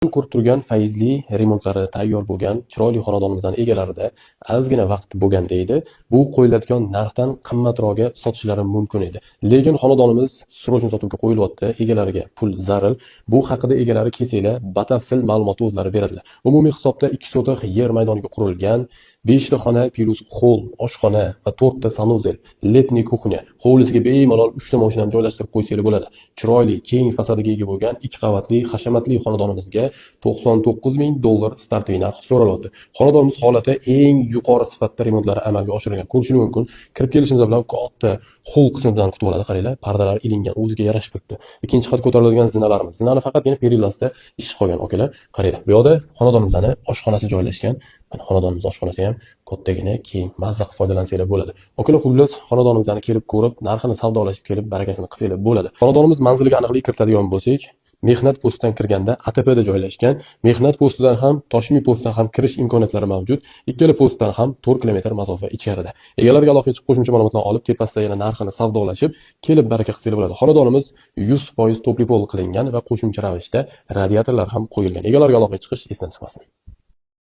Ko'rib turgan fayzli, remontlari tayyor bo'lgan chiroyli xonadonimizning egalarida ozgina vaqt bo'lganda edi, bu qo'yiladigan narxdan qimmatroqga sotishlari mumkin edi. Lekin xonadonimiz срочно sotuvga qo'yilyapti, egalariga pul zaril. Bu haqida egalari kelsanglar, batafsil ma'lumotni o'zlari beradilar. Umumiy hisobda 2 sotix yer maydoniga qurilgan, 5 ta xona плюс холл, oshxona va 4 ta санузел, летний кухня. Hovlisiga bemalol 3 ta mashinani joylashtirib qo'ysanglar bo'ladi. Chiroyli, keng fasadiga ega bo'lgan 2 qavatli hashamatli xonadonimizga 99 ming dollar стартовый narx so'ralyapti. Xonadonimiz holati eng yuqori sifatda remontlari amalga oshirilgan. Ko'rishingiz mumkin. Kirib kelishimiz bilan katta холл qismidan kutib oladi. Qaranglar, pardalar ilingan, o'ziga yarashib turibdi. Ikkinchi qat ko'tariladigan zinalarimiz. Zinani faqatgina перила sida ish qolgan, akalar. Qaranglar, bu yoqda xonadonimizni oshxonasi joylashgan. Mana, xonadonimiz oshxonasi ham kattagina, keng, mazza qilib foydalansanglar bo'ladi. Akalar, xullas, xonadonimizni kelib ko'rib, narxini savdolashib kelib, barakasini qilsanglar bo'ladi. Xonadonimiz manziliga aniqlik kiritadigan bo'lsak, Mehnat postidan kirganda ATPda joylashgan. Mehnat postidan ham, Toshmi postidan ham kirish imkoniyatlari mavjud. Ikkala postdan ham 4 kilometr masofa ichkarida. Egalariga aloqaga chiqib, qo'shimcha ma'lumotlar olib, tepasida yana narxini savdolashib, kelib baraka qilsanglar bo'ladi. Xonadonimiz 100% тёплый пол qilingan va qo'shimcha ravishda radiatorlar ham qo'yilgan. Egalariga aloqaga chiqish esdan chiqmasin.